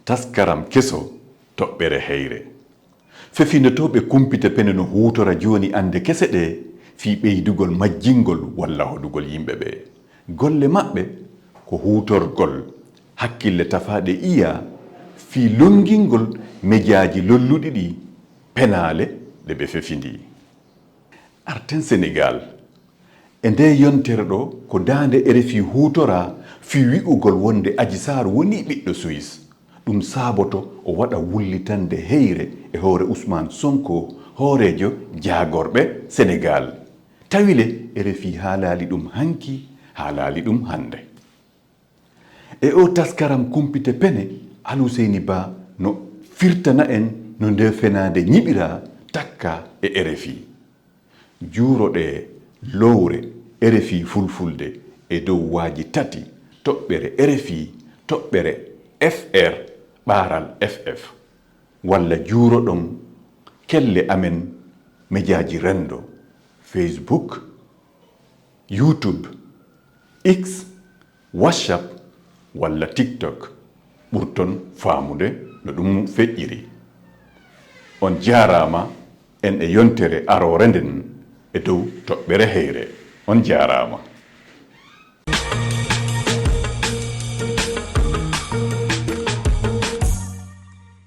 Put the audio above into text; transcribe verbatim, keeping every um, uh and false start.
Taskaram keso, toɓɓere heyre. Fefindotooɓe kumpite pene no huutora jooni annde kese ɗee fii ɓeydugol majjingol walla hoɗugol yimɓe ɓee. Golle maɓɓe ko huutorgol hakkille tafaaɗe I A fii lonngingol mejaaji lolluɗi ɗii penaale ɗe ɓe fefindii. Arten Senegaal. E ndee yontere ɗoo, ko daande R F I huutoraa fii wi'ugol wonde Aji Saar wonii ɓiɗɗo Suisse. Ɗum saaboto o waɗa wullitannde heyre e hoore Usmaan Sonko, hooreejo jaagorɓe Senegaal. Tawi le, R F I haalaali ɗum hanki, haalaali ɗum hannde. E oo taskaram kumpite pene, Alhuseyni Ba no firtana en no ndee fenaande ñiɓiraa takkaa e R F I. Juuroɗee lowre R F I Fulfulde e dow waaji tati, toɓɓere R F I, toɓɓere F R, ɓaaral F F. Walla juuroɗon kelle amen mejaaji renndo, Facebook, YouTube, X, WhatsApp walla TikTok, ɓurton faamude no ɗum feƴƴiri. On jaaraama en e yontere aroore nden e dow toɓɓere heyre. On jaaraama.